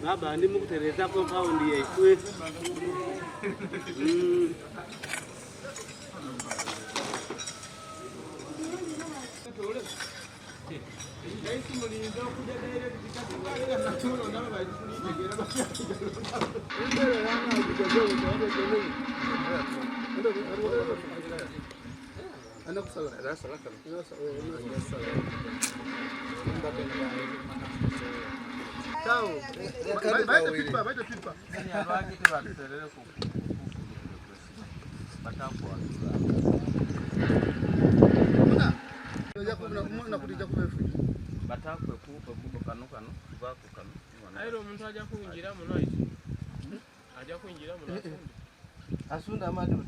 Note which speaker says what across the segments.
Speaker 1: Baba ndi mu kutereeza compound yaifwe.
Speaker 2: Aye omuntu aja kwingira muno aise. Aja kwingira muno asunde.
Speaker 3: Asunda amadu.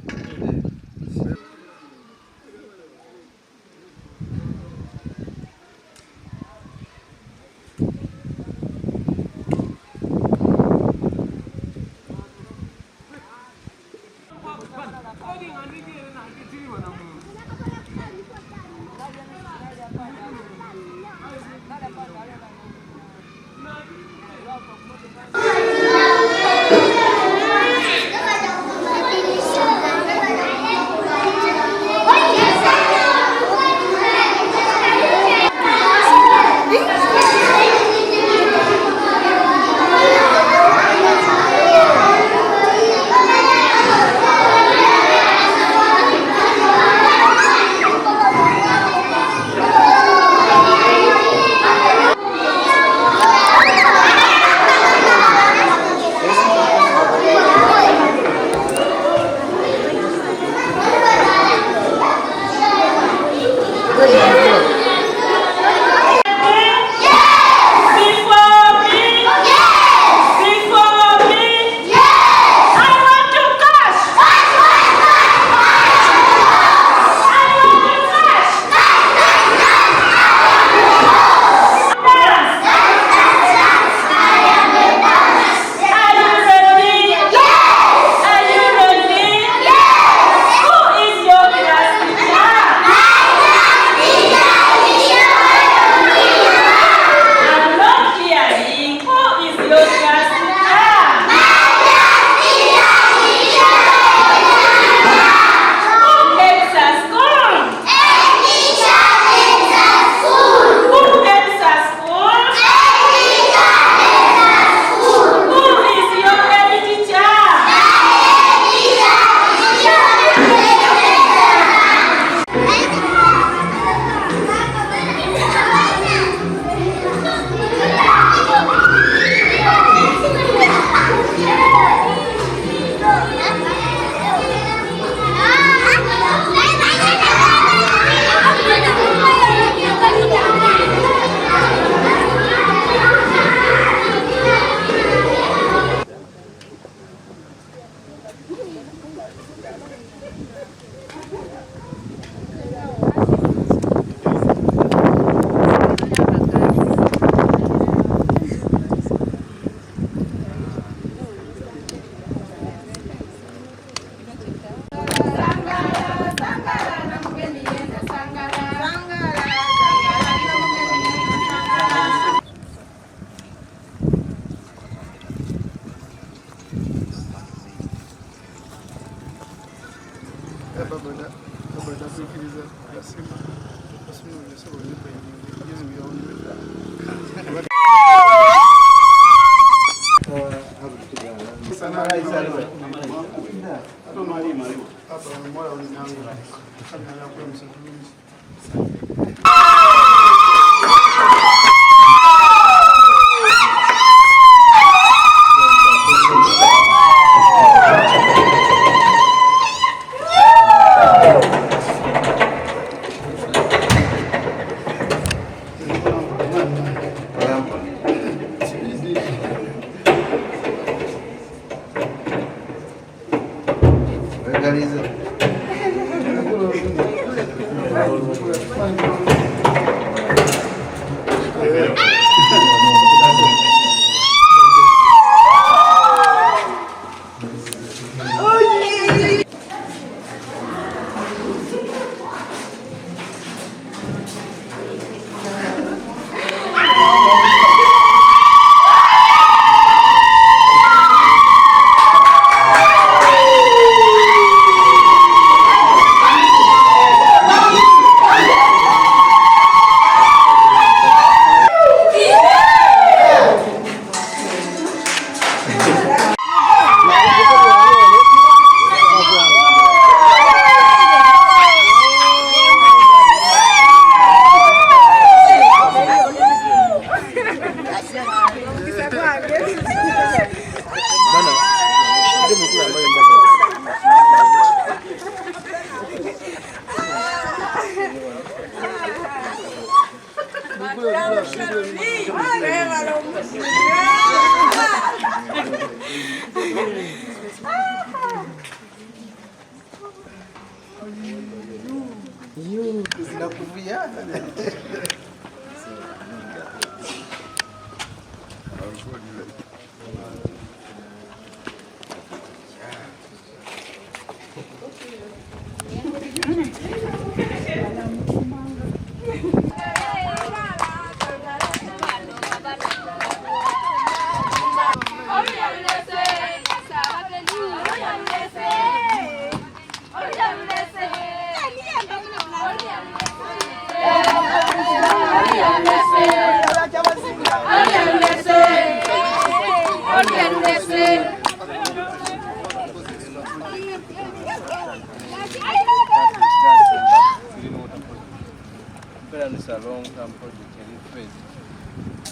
Speaker 3: Mperanisa long term project eri phase.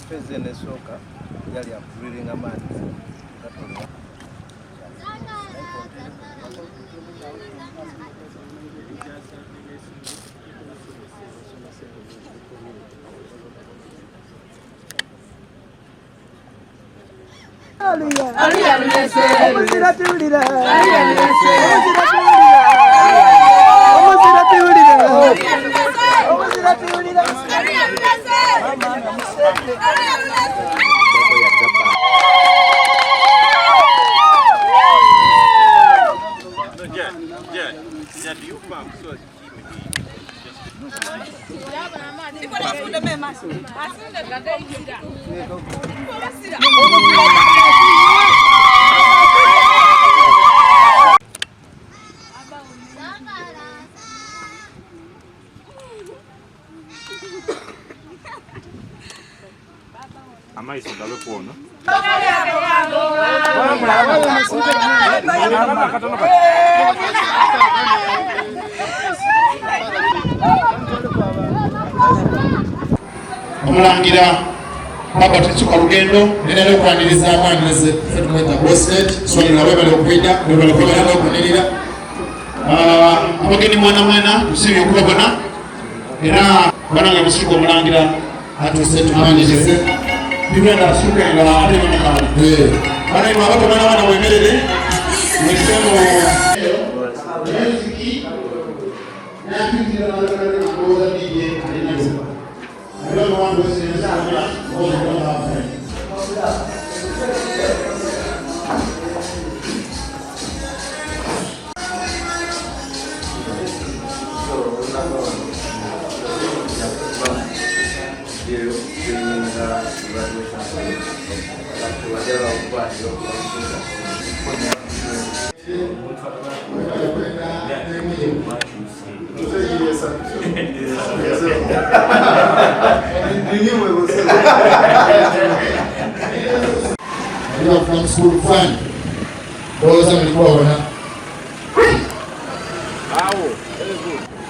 Speaker 3: Phase eno esooka yali ya kudrilling amaadhi gatoolebwa.
Speaker 4: Amaiso gabe kwono.
Speaker 5: Omulangira Herbert Kisuka Lugendo
Speaker 6: nina n'okwaniriza mwanirize Fedmweta President Swalira webale okwida webale kwebale n'okunirira
Speaker 5: ah, abagenyi mwana mwena tusiibye okubabona era banange musituka omulangira
Speaker 6: atuuse tumwanirize
Speaker 5: tugenda asuke nga ate nomukaali banaye abato bana bana mwemerere mwesemo
Speaker 6: From school fund. Ndowooza muli kubawona.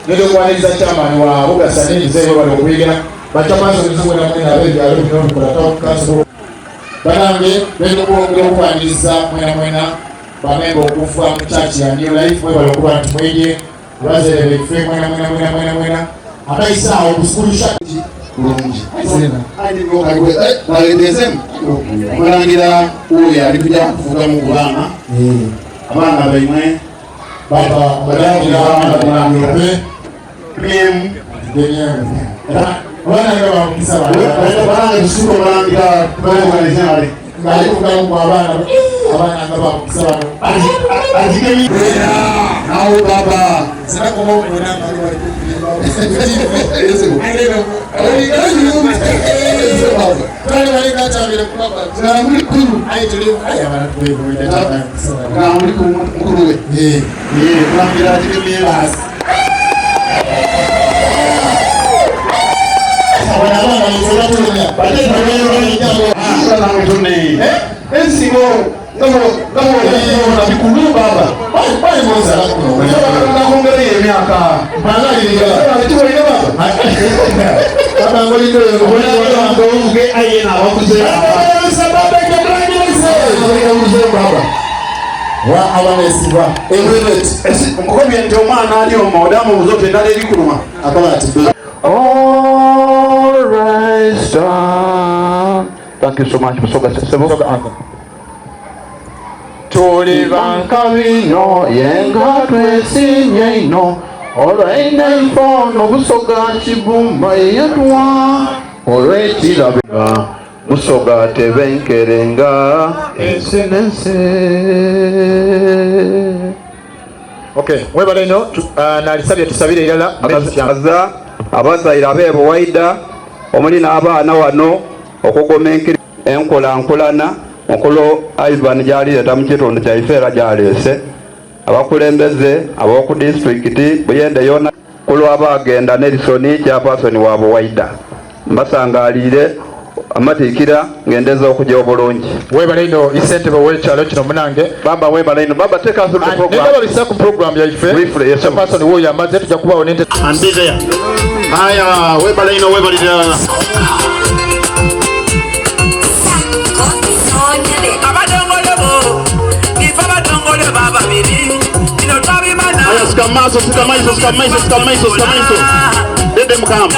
Speaker 6: Nede okwaniriza chairman wa Bugasani Mzee webale okuyigira bachamanso mizibu na mwena ab'ebyalo bino bikola town council banange benda okwongera okwaniriza mwena mwena bamemba okuva mu church ya New Life mwebale okuba nti mwegye bazere beffe mwena mwena mwena mwena mwena abayisa awo ku sukulu shaki
Speaker 7: bulungi bagendezemu omulangira oyo ali kuja kuvugamu ku baana abaana baimwe
Speaker 6: baba balangira abaana be
Speaker 7: pm
Speaker 6: abaana nga bamukisa
Speaker 7: banange tusuka omulangira baoganizeale
Speaker 6: ng'ali kuvugamu ku abaana abaana nga bamukisa bano
Speaker 7: azigemi nawo baba
Speaker 6: sinakoma okubona nga bali
Speaker 7: mukulu we kulangira agigemye ensigo bikulu baba nakwongerayo emyaka nkukobye nti omwana ali omwo odamu obuzoto endala erikuluma
Speaker 6: akola ati
Speaker 8: All rise up. Thank you so much Busoga Ssebo.
Speaker 6: Busoga Anthem.
Speaker 8: Tuli bankabi inho ye nga twesiimye inho olw'einhaife ono Busoga Kibumba ye yatuwa olw'ekirabo nga Busoga tebenkerenga ensi n'ensi.
Speaker 6: Okay, webale inho uh, nalisabye tusabire irala
Speaker 8: Abasaza abazaire ab'e Buwaida omuli n'abaana wano okuguminkiriza enkulankulana mukulu Ivan gy'alireeta mu kitundu kyaife era gy'aleese abakulembeze ab'oku disitulikiti Buyende yoona ku lwa Bagenda Nelson Chairperson wa Buwaida. Mbasangaaliire amatiikira ng'endeza okuja obulungi.
Speaker 6: Webale inho Ssentebe ow'ekyalo kino munange.
Speaker 8: Baba webale inho. Baba take us through the program.
Speaker 6: Nenda babisa ku program yaife.
Speaker 8: Briefly, yes, sir.
Speaker 6: Chairperson wuuyo amaze tujja kubaawo n'ente.
Speaker 5: And be there. Haya, webale inho webalira. Haya, sika maaso, sika maiso, sika maiso, sika maiso, sika maiso. Dede mukama.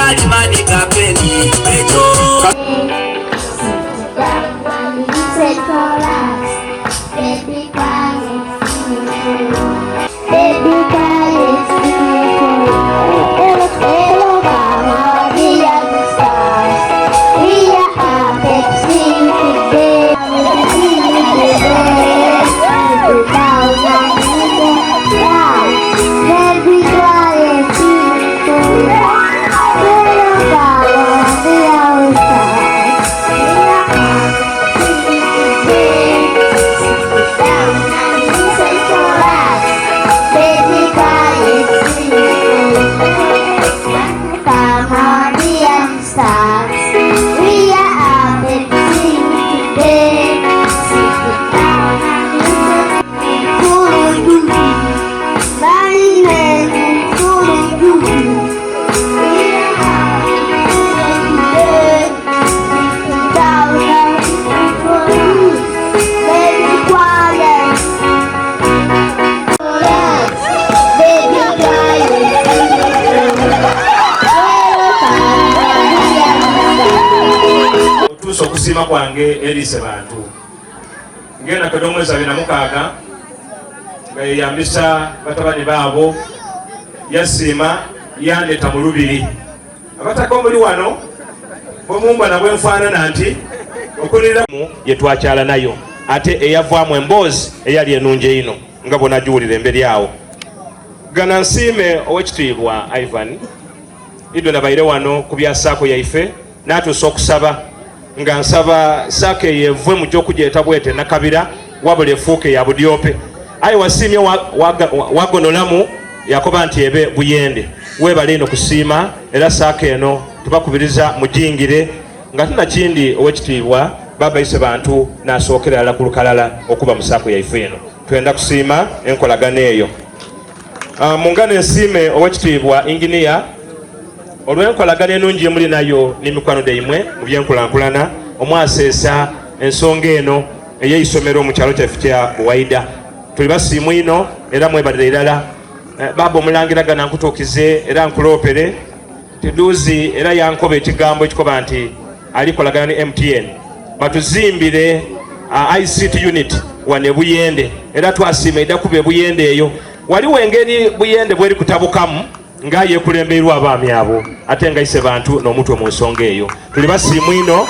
Speaker 4: Otuusa okusiima kwange eri Isebantu ng'enaka edh'omwezi 26 nga yeyambisa batabani be abo, yasiima yandheta mu lubiri. Abataka omuli wano bwemumbona bwenfanana nti okulira. Ye twakyala nayo ate eyavaamu emboozi eyali enungi einho nga bw'onagiwulira emberi agho. Ghana nsiime Owekitiibwa Ivan Idho nabaire wano ku bya saako yaife natuusa okusaba nga nsaba saako eyo evwe mu ky'okugyeta bwete Nakabira wabula efuuke ya Budyope. Aye wasiimye wagonolamu yakoba nti ebe Buyende. Webale inho kusiima era saako eno tubakubiriza mugingire nga tinakindi Owekitiibwa Baba Isebantu nasookera irala ku lukalala okuba mu saako yaife eno. Twenda kusiima enkolagana eyo. Mungane nsiime Owekitiibwa Inginiya olw'enkolagana enungi yemuli nayo ni mikwano dhaimwe mu by'enkulankulana omwaseesa ensonga eno ey'eisomero mu kyalo kyaife kya Buwaida. Tuli basiimu inho era mwebalire irala. Baaba Omulangira gana nkutuukize era nkuloopere nti dhuuzi era yankoba ekigambo ekikoba nti ali kolagana ni MTN batuzimbire ICT unit wano e Buyende era twasiima eidha kuba e Buyende eyo. Waliwo engeri Buyende bweri kutabukamu nga aye ekulembeirwa abaami abo ate nga Isebantu n'omutwe mu nsonga eyo. Tuli basiimu inho.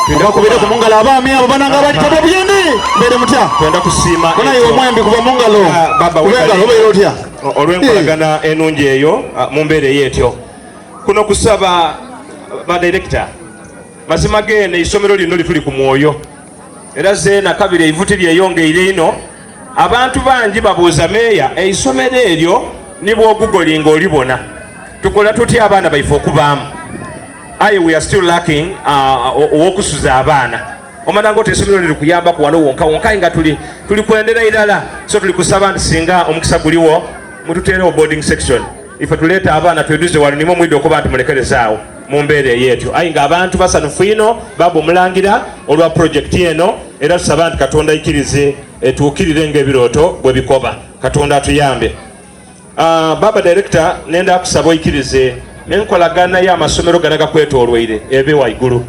Speaker 6: Twenda ku mungalo abaami abo bananga abali taba Buyende. Mbere mutya?
Speaker 4: Twenda kusiima.
Speaker 6: Bona iwe omwembi kuba mungalo.
Speaker 4: Ah, baba
Speaker 6: webale obeera otya?
Speaker 4: Olw'enkolagana enungi eyo ah, mu mbeera eyo etyo. Kuno kusaba ba director mazima geene eisomero lino lituli ku mwoyo era zeena kabiri eivu tiryeyongeire inho. Abantu bangi babuuza meeya eisomero eryo ni bw'ogugolinga olibona. Tukola tutya abaana baife okubaamu? Aye we are still lacking ow'okusuza abaana. Omanya ng'oti eisomero liri kuyambaku wano wonka wonka aye nga tuli tuli kwendera irala. So tuli kusaba nti singa omukisa guliwo mututeerewo boarding section ife tuleete abaana twidhuze wano nimwo mwidha okuba nti mulekereze agho mu mbeera eyo etyo. Aye nga abantu basanhufu inho baaba Omulangira olwa pulojekiti eno era tusaba nti Katonda aikirize etuukirire nga ebirooto bwe bikoba. Katonda atuyambe. Baaba Director nenda kusaba oikirize enkolagana y'amasomero gano agakwetolweire ebe waigulu.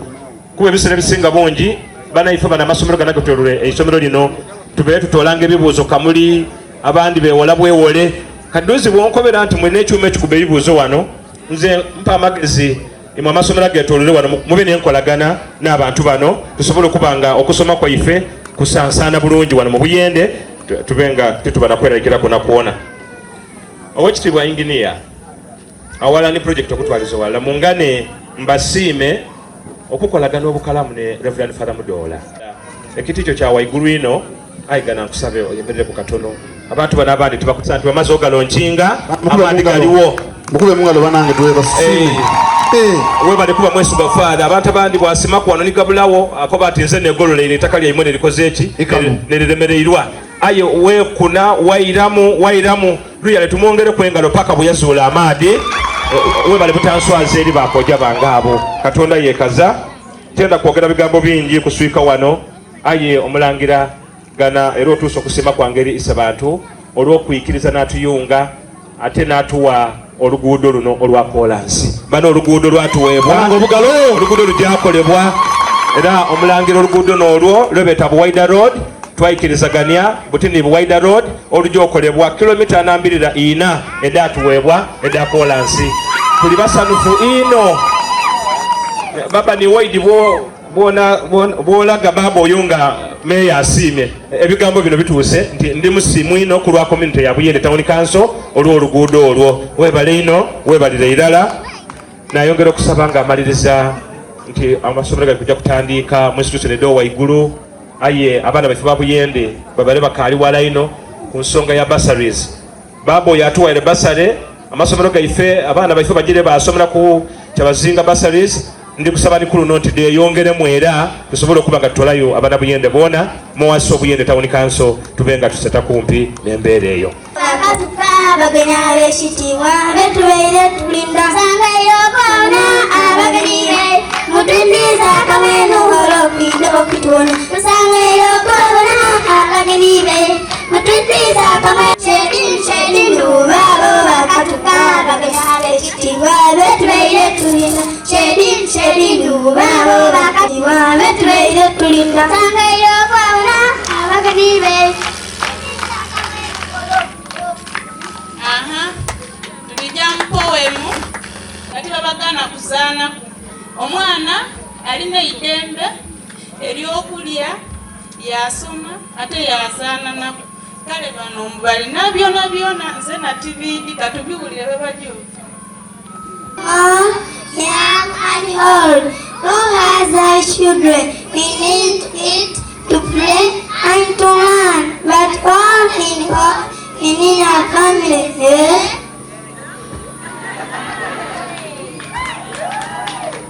Speaker 4: Kuba ebiseera ebisinga bungi banaife bano amasomero gano agetolore eisomero lino tubeere tutoolanga ebibuuzo kamuli, abandi beewola bwewole. Kaduuzi bwonkobera nti mulina ekyuma ekikuba ebibuuzo wano, nze mpa amagezi imwe amasomero agetolore wano mube n'enkolagana n'abantu bano tusobole okuba nga okusoma kwaife kusansaana bulungi wano mu Buyende tube nga tituba na kweraliikirira kwonakwona. Owekitiibwa Yinginiya, awalala ni pulojekiti okutwaliza owalala mungane mbasiime okukolagana obukalamu ne Rev. Father Mudoola. Ekiti kyo kya waigulu inho, aye gana nkusabe oyemerereku katono. Abantu bano abandi tibakutisa nti bamaze ogalonkinga, amaadhi galiwo.
Speaker 7: Mukube mungalo banange twebasiime.
Speaker 4: Eh, webale kuba mwesigwa Father. Abantu abandi bwasimaku wano ni gabulawo akoba ati nze negololeire eitaka lyaimwe nerikoze ki? Neriremereirwa. Aye weekuna wairamu wairamu Luyale tumwongereku engalo paka bweyazuula amaadhi. Webale butanswaza eri ba koja bange abo. Katonda yekaza. Tenda kwogera bigambo bingi kuswika wano, aye omulangira gana era otuuse okusiima kwange eri Isebantu olw'okwikiriza n'atuyunga ate n'atuwa oluguudo luno olwa kolansi. Bano oluguudo lwatuweebwa, oluguudo lugyakolebwa era omulangira oluguudo n'olwo lwebeeta Buwaida Road. Twaikirizagania buti ni Buwaida Road oluja okolebwa kilomita nambirira ina edhatuweebwa edha kolansi. Tuli basanhufu inho. Baba ni Waidi bw'olaga baaba oyo nga meeya asiimye. Ebigambo bino bituuse nti ndi musiimu inho ku lwa community ya Buyende Town Council olw'oluguudo olwo. Webale inho, webalire irala. Nayongera okusaba nga amaliriza nti amasomero gali kuja kutandiika mu institution edh'owaigulu. Aye abaana baife ba Buyende babale bakaali wala inho ku nsonga ya bursaries. Baaba oyo atuwaire bursary, amasomero gaife abaana baife bagire baasomera ku Kyabazinga bursaries. Ndi kusaba ni ku luno nti dheyongeremu era tusobole okuba nga tutolayo abana Buyende boona muwase Obuyende Town Council tube nga tuseta kumpi n'embeera eyo.
Speaker 9: Bakatuka abagenyi ab'ekitiibwa be tubaire tulinda. Sangayo bona abagenyi be mutuindiza akamwenu olw'okwidha okutubona. Tusangayo bona abagenyi be mutuindiza akamwenu. Shedi shedi nduba abo bakatuka abagenyi ab'ekitiibwa be tubaire tulinda. Shedi shedi nduba abo bakatiibwa be tubaire tulinda. Sangayo bona abagenyi be.
Speaker 10: Aha, tulija mu powemu nga tibabagaana kuzaanaku. Omwana ali n'eidembe ery'okulya, yaasoma ate yaazaana naku. Kale bano mbu balina byonabyona nzena tibiidhi, katubiwulire bwe bagyuta.
Speaker 9: All young and old, who has our children, we need to eat, to play and to learn, but all in all, we need our family, eh?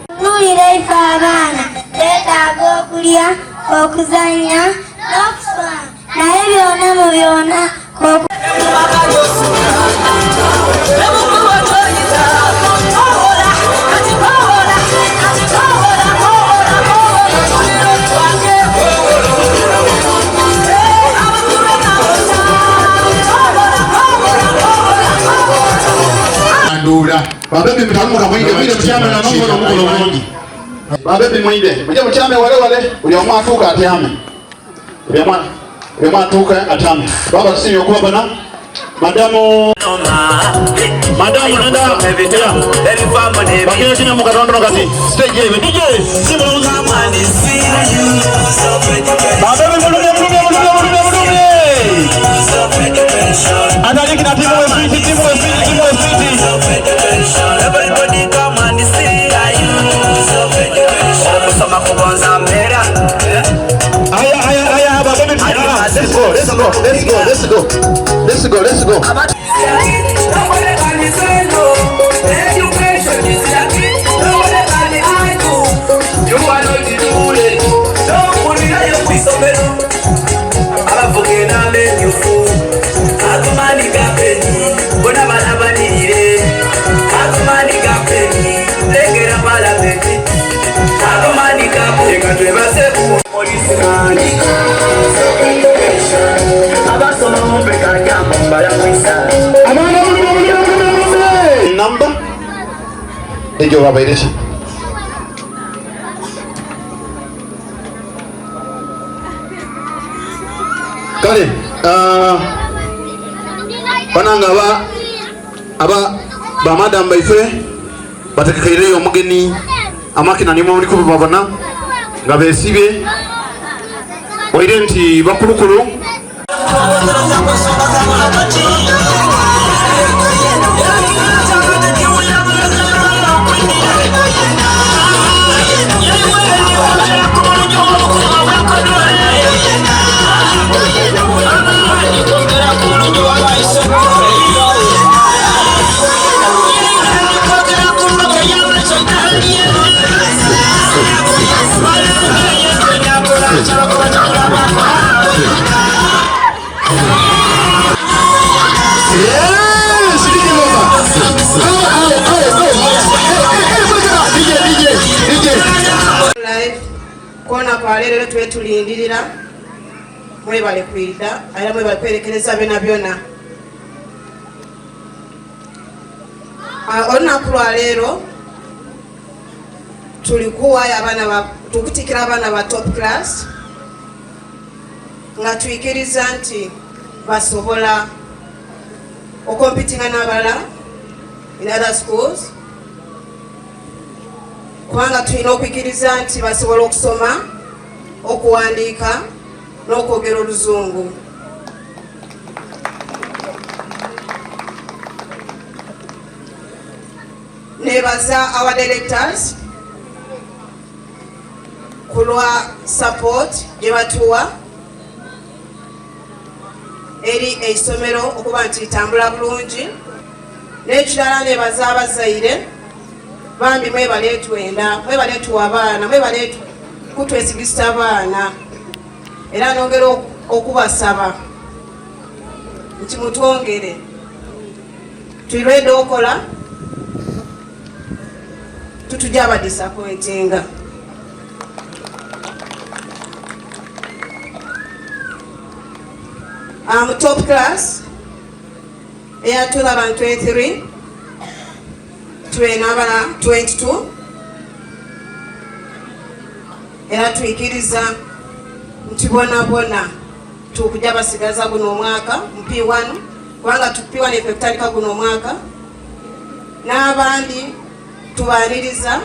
Speaker 9: Tunuulira ife abaana, twetaaga okulya, okuzannya n'okusoma, naye byona mu byona oku
Speaker 5: Nduula. Babebi mutamuka mwide mwide mutyame na nomukono omukono mungi. Babebi mwide muje mutyame wale wale buli omu atuuka atyame. Buli omu atuuka atyame. Baba tusiimye okubabona. Madamu Madamu nenda bakira kina mu katono kati stage eyo DJ si mulungi. Babebi mulumye mulumye mulumye mulumye mulumye. Ataliki na timu wefiti timu wefiti timu wefiti.
Speaker 11: Everybody come and see okusoma kubonza mbeera.
Speaker 5: Aya aya aya babebi let's go let's go let's go let's go let's go let's go.
Speaker 11: Abavuga enamba emyufu agumani gapeni bona balabanirire agumani gapeni legera palamenti agumani gapeni twebaze polisi mani abasoma mumpe kajambo balamwisa
Speaker 5: Abaana mulumye mulumye mulumye mulumye. Namba ejo babaire ki? Kale ah, banange aba aba bamadamu baife bategekeireyo omugeni amakina nimwe muli kubabona nga besibye waire nti bakulukulu.
Speaker 12: Kona kwaleero twetulindirira mwebale kwida era mwebale kwerekereza byona byona. Ah, olunaku lwaleero tuli kuwayo abaana tukutikira abaana ba top class nga twikiriza nti basobola okompitinga n'abalala in other schools, kubanga tulina okwikiriza nti basobola okusoma, okuwandiika n'okwogera oluzungu. Nebaza our directors kulwa support gye batuwa eri eisomero okuba nti litambula bulungi. N'ekirala nebaza abazaire bambi, mwebale twenda, mwebale tuwa abaana, mwebale kutwesigisa abaana, era nongera okubasaba nti mutwongere tulwede okola tutujja abadisappointinga. Top class eya 2023 tulina abana 22, era twikiriza nti bonabona tukujja basigaza guno omwaka mu P1, kubanga P1 efe kutandika guno omwaka. N'abandi tubaniriza,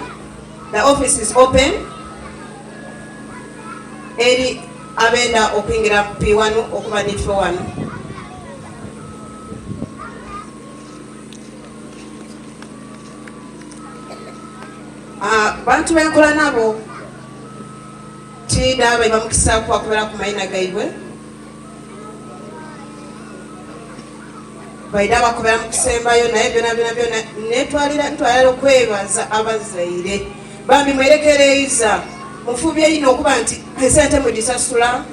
Speaker 12: the office is open eri abenda okuyingira P1 okuba nife wano. Ah, bantu benkola nabo tidaba ibamukisa kwakubera ku maina gaibwe, baida bakubera mukusembayo, naye byona byona byona netwalira ntwalira okwebaza abazaire bambi mwerekereiza mufubye ino okuba nti esente mugisasula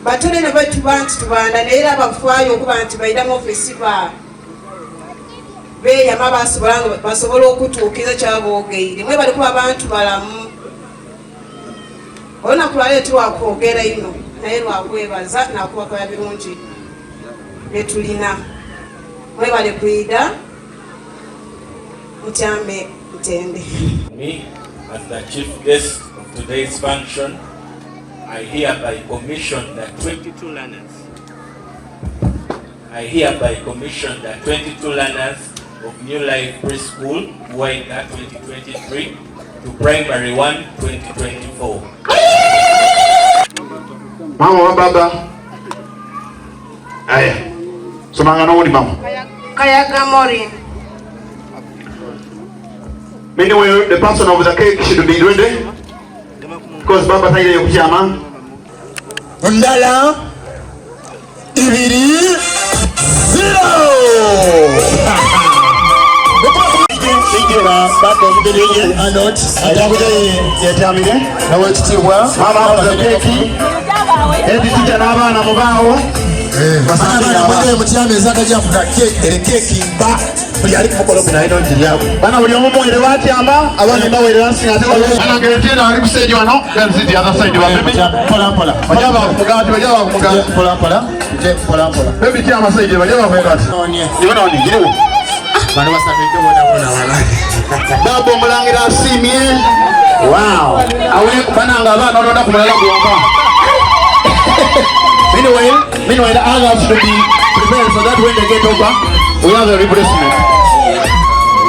Speaker 12: batone ne batuba nti tubanda, naye era bafaayo okuba nti baida mu ofisi ba beyama basobola nga basobola okutuukiriza kyabogeire. Mwebale kuba abantu balamu. Olunaku lwaleero tiwakwogera ino, naye lwakwebaza nakubakola birungi byetulina. Mwebale kwida mutyame ntende.
Speaker 13: Me, as the chief guest of today's function, I hereby commission the 22 learners. I hereby commission the 22 learners of New Life Preschool, Buwaida 2023 to Primary 1 2024.
Speaker 5: Mama wa baba. Aya. Somanga n'owundi mama.
Speaker 12: Kayaga Maureen.
Speaker 5: Meanwhile, the person of the cake should be ready. Because baba tayireyo kukyama.
Speaker 6: Ndala ibiri zero.
Speaker 5: Yetyamire.
Speaker 6: Nawekitiibwa
Speaker 5: Mama of the cake. Editija n'abaana mubaawo.
Speaker 6: Abaana mutyama ezaga gyafuka ere keeki mba buli ali kumukolo guno alina ogiryaku.
Speaker 5: Bana buli omu muwere watyama, abandi bawere wansi ate bana ng'etenda ali ku stage wano, then sit the other side wa baby.
Speaker 6: Mpola mpola.
Speaker 5: Bajja ba kumugati, bajja ba kumugati.
Speaker 6: Mpola mpola. Nje mpola mpola.
Speaker 5: Baby tyama side, bajja ba kumugati. Iwe noni, giriwo.
Speaker 6: Bano basabidde bona bona bana.
Speaker 5: Baba omulangira asiimye. Wow. Awe bananga abaana olonda ku mulala gwonka. Meanwhile, meanwhile, others should be prepared so that when they get over, we have a replacement.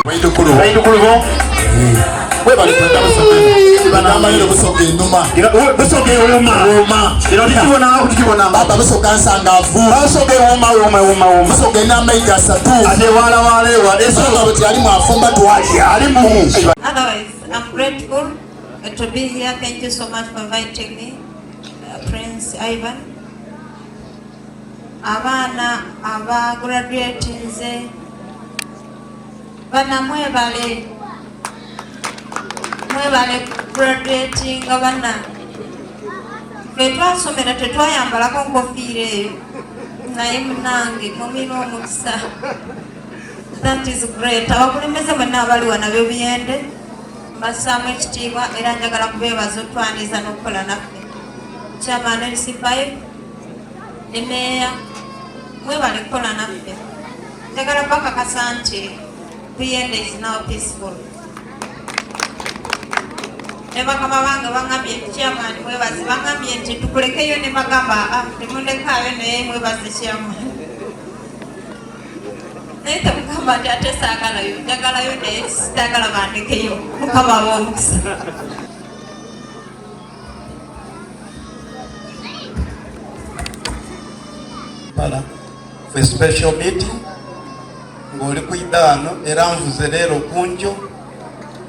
Speaker 6: Baidukulu.
Speaker 5: Baidukulu bo. Webale kwenda Busoga.
Speaker 6: Banamayiro Busoga enuma.
Speaker 5: Busoga ewoma.
Speaker 6: Ewoma.
Speaker 5: Kino tukibona tukibona.
Speaker 6: Baba Busoga nsangavu.
Speaker 5: Busoga ewoma woma woma woma.
Speaker 6: Busoga ena amayiga asatu.
Speaker 5: Ate wala wala ewa.
Speaker 6: Busoga bwe ali mu afumba twalya.
Speaker 5: Ali mu.
Speaker 14: Otherwise, I'm grateful to be here. Thank you so much for inviting me, Prince Ivan. Abaana aba graduatinze bana mwebale mwebale graduatinga bana ffe twasomera tetwayambalako nkofiira eyo naye munange mumina omukisa that is great abakulembeze mwenna abali wano ab'ebuyende mbassaamu ekitiibwa era njagala kubeebaza otwaniza n'okukola naffe chairman LC5 ne meeya mwebale kukola naffe njagala bakakasa nti Buyende is now peaceful ne bakama bange bangambye nti chairman mwebaze bangambye nti tukulekeyo ne bagamba ah temundekaayo naye mwebaze chairman naye temugamba nti ate saagalayo njagalayo naye sitagala bandekeyo mukama abawe omukisa
Speaker 15: Kampala for a special meeting ng'oli kwidha ghano era nvuze leero kunkyo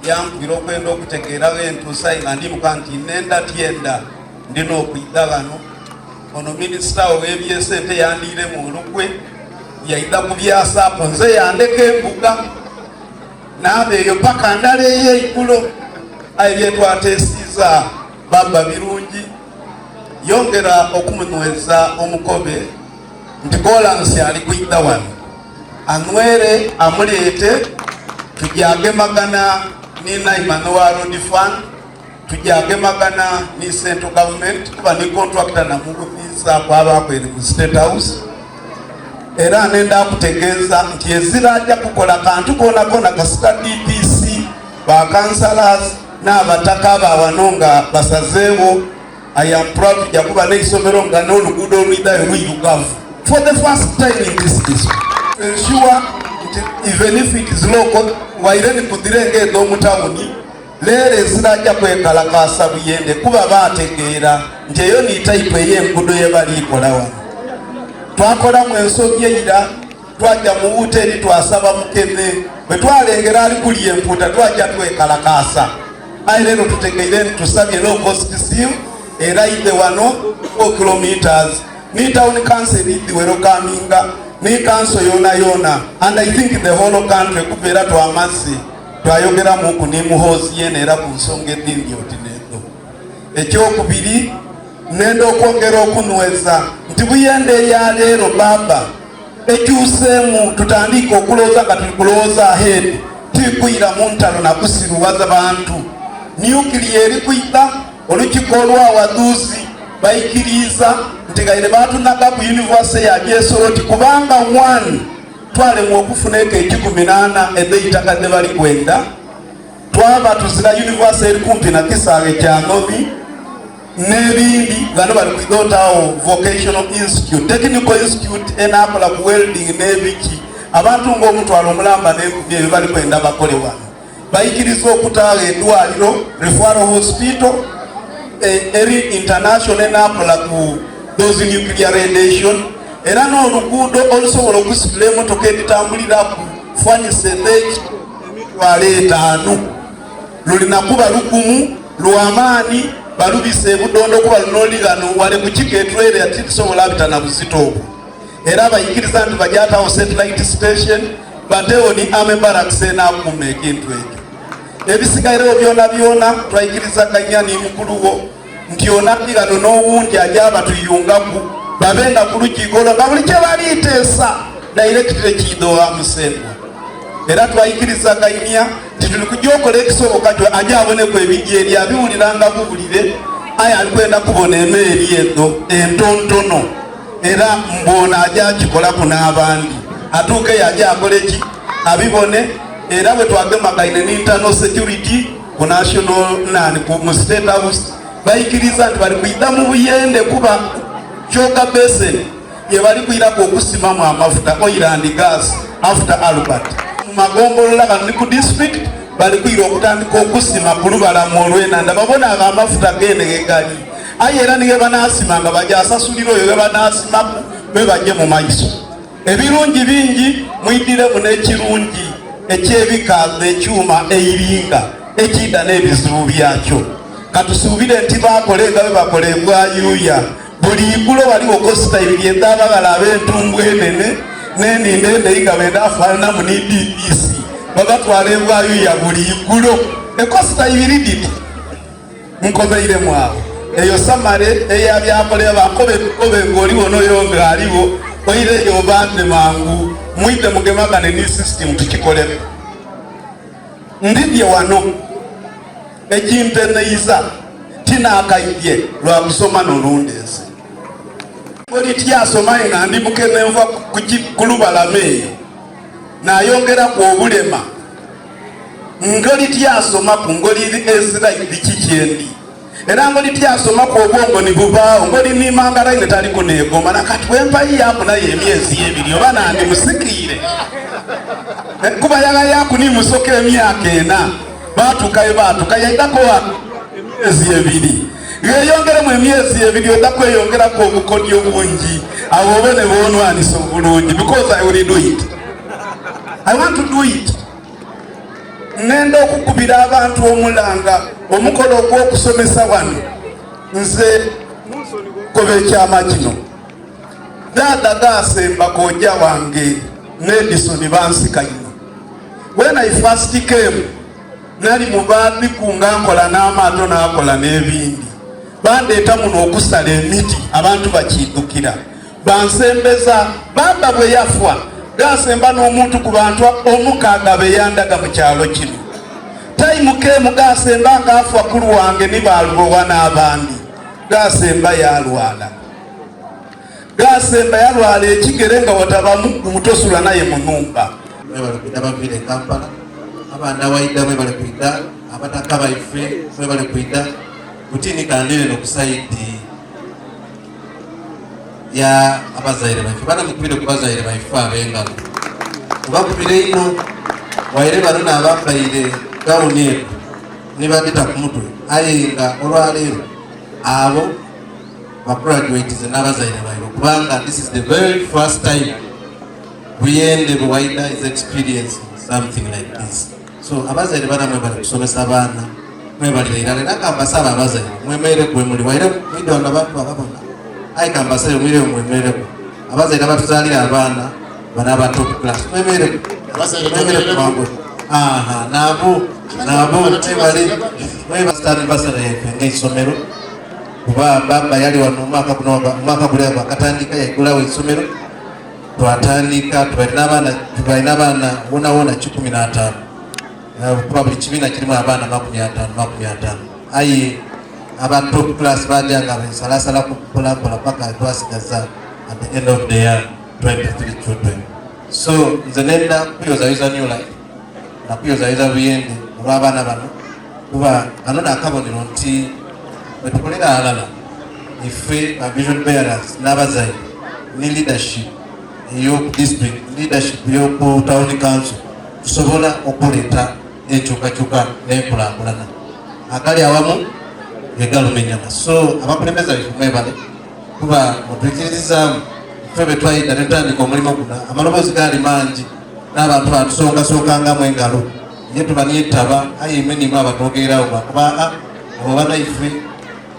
Speaker 15: yankubira okwenda okutegeera ghentuuse aye nga ndimuka nti nenda tyenda ndina okwidha ghano. Ono minisita ow'ebyesente yandiiremu olukwe yaidha kubyasaaku nze yandeka embuga naaba eyo paka ndala ey'eigulo aye byetwateesiiza baba birungi. Yongera okumunhweza omukobe nti kolansi ali kwidha wano anhwere amuleete tujagemagana ni Naiman owa Road Fund, tujagemagana ni Central Government kuba ni contractor namugudhiizaaku abaaku ere mu State House. Era nenda kutegeeza nti ezira aja kukola kantu konakona kasita DPC, ba councillors n'abataka ba wano nga basazeegho. I am proud tuja kuba n'eisomero nga n'oluguudo olwidhayo lwirugavu for the first time in this district. Ensure nti even if it is local, waire ni kudhire ng'edh'omu tawuni, leero ezira aja kwekalakaasa Buyende kuba baategeera nti eyo ni type ey'enguudo ye bali kola wano. Twakolamu ensobi eira twaja mu wuteri twasaba mukene, bwe twalengera ali kulya empuuta twaja twekalakaasa. Aye leero tutegeire nti tusabye low cost seal era aidhe wano 4 kilometres ni town council idhi werokaminga ni council yonayona and I think the whole country kuva era twamaze twayogeramuku ni Muhoozi yena era ku nsonga edhindi oti nedho. Ekyokubiri nenda okwongera okunweza nti Buyende eya leero baba ekyuseemu tutandiike okulowooza nga tuli kulowooza ahead ti kwira mu ntalo na kusiruwaza bantu. Nuclear eri kwidha, olukiko olwa wadhuuzi baikiriiza nti ghaire baatunagaku yunivasite ya Gyesoroti kubanga one twalemwa okufuna eka ekikumi n'ana edh'eitaka dhe bali kwenda, twaba tuzira yunivasite eri kumpi na kisaghe kya Nomi n'ebindi. Ghano bali kwidha otaagho Vocational Institute, Technical Institute enaakola ku welding n'ebiki. Abantu ng'omutwalo omulamba n'enkumi ebyo bali kwenda bakole wano. Baikiriza okutaagho edwaliro, Referral Hospital, eri international enaakola ku those nuclear radiation era n'oluguudo olusobola okusitula emotoka edhitambuliraku furnace edh'emitwalo etaanu. Lulina kuba lugumu, lwa maani, balubise e Budondo kuba luno oli ghano wale ku kiko etwere titusobola bita na buzito obwo. Era baikiriza nti baja taagho satellite station bateegho ni army barracks enaakuuma ekintu ekyo. Ebisigairegho byonabyona twaikirizagania ni mukulu wo nti ono ali ghano n'owundi aja abatuyungaku babe nga ku lukiiko olwo nga buli kye bali teesa dairekitire kiidha owa Musengwa. Era twaikirizagainia nti tuli kuja okola ekisoboka kyo aje aboneku ebidyeri abiwuliranga buwulire aye ali kwenda kubona emeeri edho entontono era mbu ono aje akikolaku n'abandi atuukeyo aje akole ki abibone. Era bwe twagemagaine ni Internal Security ku National nani ku mu State House baikiriza nti bali kwidha mu Buyende kuba. Kyoga Basin ye bali kwiraku okusimamu amafuta, oil and gas, after Albert. Mu magombolola ghano ni ku district bali kwira okutandika okusima ku lubalamu olw'enhandha babone agho amafuta geene ghe gali. Aye era ni ghe banaasima nga baja sasulira oyo ghe banaasimaku be baje mu maiso. Ebirungi bingi mwidhiremu n'ekirungi eky'ebikaadho ekyuma eiringa ekiidha n'ebizibu byakyo. Ka tusuubire nti baakole nga bwe bakola e Bwayuuya. Buli igulo ghaligho kosita ibiri edh'abaghala ab'entumbo enene n'enhindo endeeyi nga benda afaananamu ni DPC. Babatwala e Bwayuuya buli igulo. Ekosita ibiri dhiti. Nkomeiremu agho. Eyo summary eya byakolebwa bankobe nkobe ng'oligho n'oyo ng'aligho, oireyo obambe mangu mwidhe mugemagane ni system tukikolemu. Ndidhye wano ekimpeneiza tinaakaidhye lwa kusoma n'olundeese. Ngoli tyasoma aye nga ndi mukene nva ku lubalama eyo nayongeraku obulema. Ngoli tyasomaku, ngoli ezira idhi kiki endi. Era ngoli tyasomaku obwongo ni bubaagho, ngoli ni mangalaine tali kuneegomba. Na kati bwe mpayiyaku naye emyezi ebiri oba nandimusikiire? Kuba yaghayaaku ni musoka emyaka ena, baatuuka ye baatuuka yaidhaku ghano emyezi ebiri. Gheyongeremu emyezi ebiri oidha kweyongeraku obukodyo bungi, agho obone bw'onwanisa obulungi because I will do it. I want to do it. Ŋŋenda okukubira abantu omulanga omukolo ogw'okusomesa wano. Nze munsonighe okukoba ekyama kino. Dhaadha gaasemba kojja wange n'Edison bansika inho. When I first came, nali mu baadhiku nga nkola n'amaato naakola n'ebindi. Bandeeta muno okusala emiti abantu bakiidhukira. Bansembeza bbaabba bwe yafa, gaasemba n'omuntu ku bantu omukaaga be yandaga mu kyalo kino. Taimu keemu gaasemba nga afa ku lwange ni baalubowa n'abandi. Gaasemba yaalwala. Gaasemba yalwala ekigere nga wataba mugumu tosula naye mu nhumba.
Speaker 16: Mwebale kwidha abaviire e Kampala, abanda Waida mwebale kwidha, abataka baife mwebale kwidha. Buti ni kandhire eno ku sayidi ya abazaire baife. Bana mukubire ku bazaire baife ab'engalo. Mubakubire inho. Waire bano n'abambaire gawuni edho ni badhita ku mutwe, aye nga olwaleero abo bagraduatize n'abazaire baibwe kubanga this is the very first time Buyende Buwaida is experiencing something like this. So abazaire bana mwebale kusomesa abaana mwebalire irala era kambasaba abazaire mwemereku wemuli waire mwidwano abantu ababona aye kambasabe mwireyo mwemereku abazaire abatuzalira abaana bana aba top class mwemereku mwemereku mangu aha nabo nabo mwebale mwebastani basara yaife ng'eisomero kuba baba yali wano omwaka guno omwaka guli gwakatandika yaigulawo eisomero Twatandika tubaire n'abaana tubaire n'abaana wonawona 150 kuba buli kibiina kirimu abaana 50 50 aye aba top class baja nga bensalasalaku mpola mpola paka twasigaza at the end of the year 23 children. So nze nenda kuyozayoza New Life na kuyozayoza Buyende olw'abaana bano kuba kano n'akabonero nti bwetukolera alala ife ba vision bearers n'abazaire ni leadership ey'oku district, leadership y'oku town council tusobola okuleeta enkyukakyuka n'enkulaakulana. Agali awamu gegaluma enyama. So abakulembeze baife mwebale kuba mutwikirizaamu ffe bwe twayida ne tutandika omulimu guno amaloboozi gaali mangi n'abantu batusongasongangamu engalo ye tuba nietaba aye imwe nimwe abatwogererawo lwakuba a abo banaife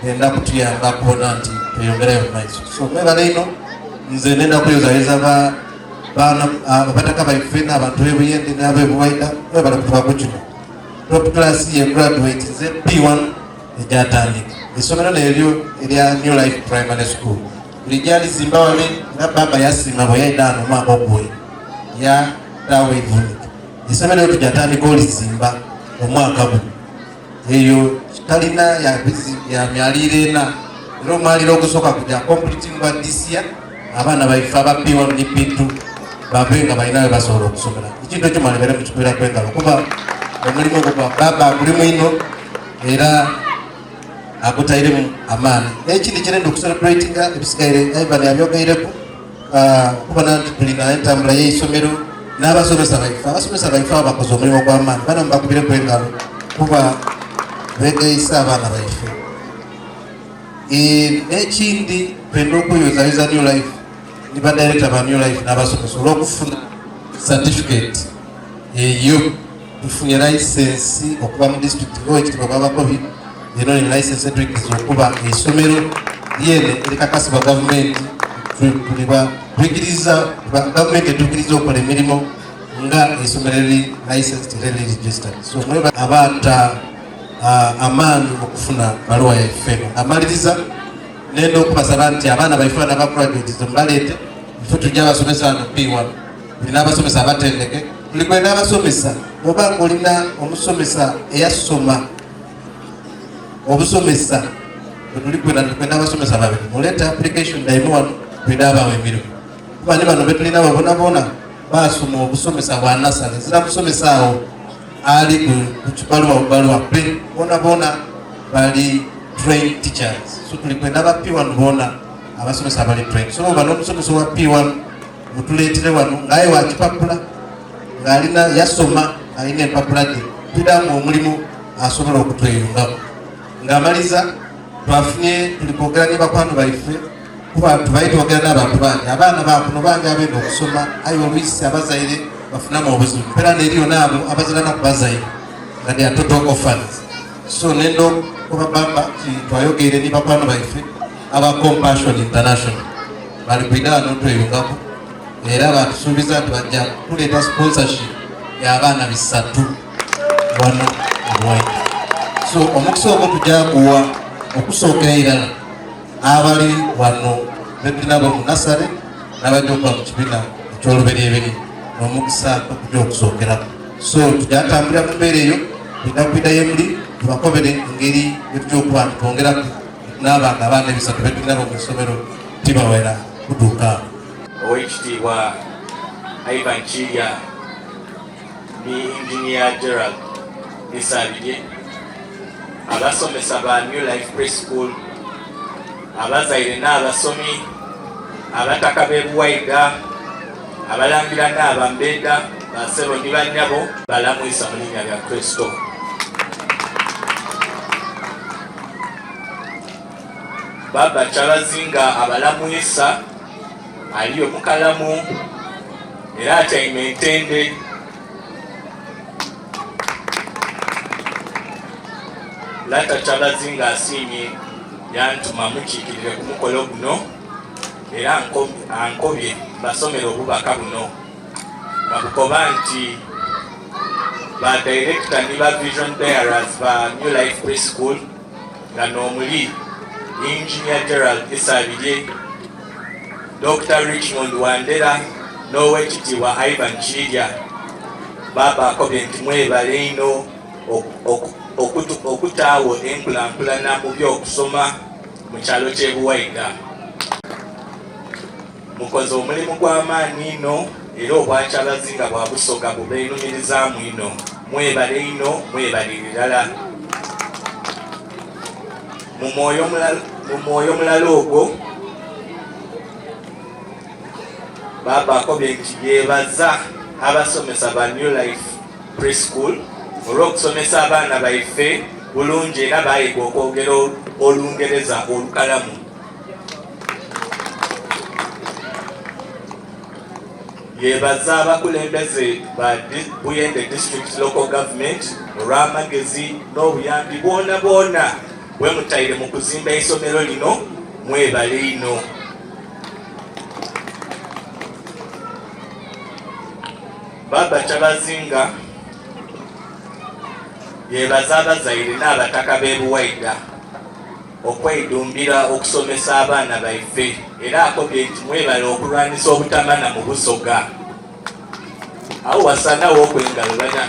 Speaker 16: benda kutuyamba kubona nti tweyongerayo mu maiso. So mwebale ino nze nenda kuyozayoza ba baana abataka baife n'abantu b'ebuyende n'abebuwaida mwebale kutubaku kino. Top class ye graduate nze P1 egyatandika essomero neryo erya New Life Primary School bulijjo alizimba wale era baba yasiima bwe yaida wano omwaka oguwe ya tawo evunika essomero eryo tujatandika olizimba omwaka guno eyo talina ya myaliro ena era omwaliro ogusooka kuja completingwa this year abaana baife aba P1 ne P2 babe nga balina we basobola okusomera ekintu ekyo mwalibere mukikubiraku engalo kuba omulimu ogwo gwa baba gulimu ino era agutairemu amaani. N'ekindi kye nenda okucelebratinga ebisigaire Ivan abyogeireku ah, okubona nti tulina entambula y'eisomero n'abasomesa baife. Abasomesa baife abo bakoze omulimu gw'amaani bana mubakubireku engalo kuba begeise abaana baife. Eh, n'ekindi twenda okweyozayoza New Life ni badirector ba New Life n'abasomesa olw'okufuna certificate eyo tufunye license okuva mu district ng'owekitiibwa bwabakobi eno ni license etwikiriza okuba eisomero lyene erikakasibwa gavumenti twikiriza gavumenti etukiriza okukola emirimu nga eisomero eri licensed era eri registered so mweba abaata ah, amaani okufuna baluwa yaife eno nga maliriza nenda okubasaba nti abaana baife bano aba graduates mubaleete ife tujja abasomesa wano P1 tulina abasomesa abatendeke tuli kwenda abasomesa oba nga olina omusomesa eyasoma obusomesa bwetuli kwenda tuli kwenda abasomesa babiri muleete application daime wano tulina abawa emirimu kuba ni bano betulina abo bonabona basoma obusomesa bwa nasale nzira musomesa awo ali ku kibaluwa bubaluwa pe bonabona bali trained teachers so tuli kwenda aba P1 bona abasomesa abali trained so oba n'omusomesa owa P1 mutuleetere wano ng'aye wa kipapula ng'alina yasoma alina empapula gye tudamu omulimu asobola okutweyungaku ng'amaliza twafunye tuli kwogera ne bakwano baife kuba tubaye twogera n'abantu bangi abaana bakuno bangi abenda okusoma aye olwisi abazaire bafunamu obuzibu mpera neriyo naabo abazirana ku bazaire nga they are total orphans so nenda okubabamba ti twayogeire ni bakwano baife aba Compassion International bali kwida wano tweyungaku era batusuubiza nti bajja kuleeta sponsorship y'abaana bisatu wano ebuwaika so omukisa ogwo tujja kuwa okusookera irala abali wano betulinabo mu nasale n'abajja okuba mu kibiina eky'oluberyeberye n'omukisa okujja okusookeraku so tujatambulira mu mbeera eyo tulina kwida yemuli tubakobere engeri yetujja okuba nti twongeraku n'abantu abaana ebisatu betulinabo mu isomero tibawera kutuuka awo.
Speaker 13: Owekitiibwa Ivan Kirya ni Engineer Gerald Isabirye, abasomesa ba New Life Preschool, abazaire n'abasomi, abataka b'e Buwaiga, abalangira n'abambeda, basebo ni banyabo, balamwisa mu linnya lya Kristo. Baba Kyabazinga abalamwisa aliyo mukalamu era atyaime entende. Lata Kyabazinga asiimye yantuma mukiikirire ku mukolo guno era ankobye mbasomere obubaka buno nga bukoba nti ba director ni ba vision bearers ba New Life Preschool nga n'omuli Engineer Gerald Isabirye, Dokita Richmond Wandera n'Owekitiibwa Ivan Kiirya baaba akobye nti mwebale inho okutaagho enkulankulana mu by'okusoma mu kyalo ky'e Buwaiga. Mukoze omulimu gwa maani inho era Obwakyabazinga bwa Busoga bubeenumirizaamu inho. Mwebale inho, mwebalire irala. Mu mwoyo mulala ogwo, Baaba akobye nti yeebaza abasomesa ba New Life Preschool olw'okusomesa abaana baife bulungi era baayiga okwogera Olungereza olukalamu. Yebaza abakulembeze ba Buyende District Local Government olw'amagezi n'obuyambi bwonabwona bwemutaire mu kuzimba eisomero lino, mwebale inho. Baba Kyabazinga yebaza abazaire n'abataka b'e Buwaida okweidumbira okusomesa abaana baife era akobye nti mwebale okulwanisa obutamana mu Busoga. Agho wasaanagho okwengalo bana.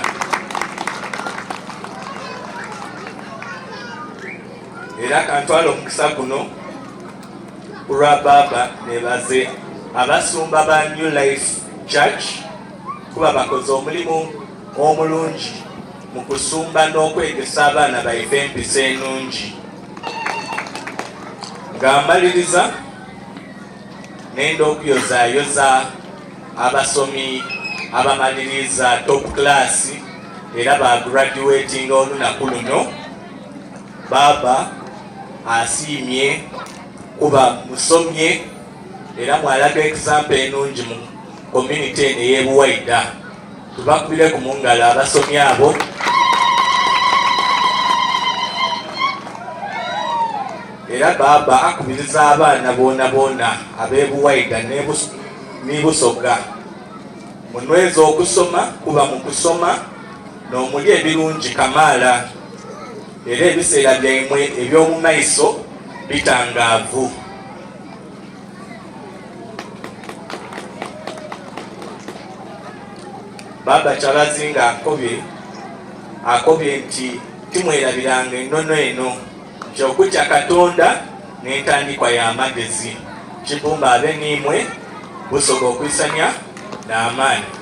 Speaker 13: Era kantwale omukisa guno ku lwa baaba nebaze abasumba ba New Life Church kuba bakoze omulimu omulungi mu kusumba n'okwegesa abaana baife empisa enungi. Nga mmaliriza, nenda okuyozayoza abasomi abamaliriza top class era ba graduatinga olunaku luno. Baaba asiimye kuba musomye era mwalaga example enungi mu community eno ey'e Buwaida. Tubakubireku mu ngalo abasomi abo. Era baaba akubiriza abaana boonaboona ab'e Buwaida ni Busoga munyweze okusoma kuba mu kusoma n'omuli ebirungi kamaala era ebiseera byaimwe eby'omu maiso bitangaavu. Bbaabba Kyabazinga akobye akobye nti timwerabiranga enono eno nti okutya Katonda n'entandikwa y'amagezi. Kibumba abe n'imwe, Busoga okwisania n'amaani.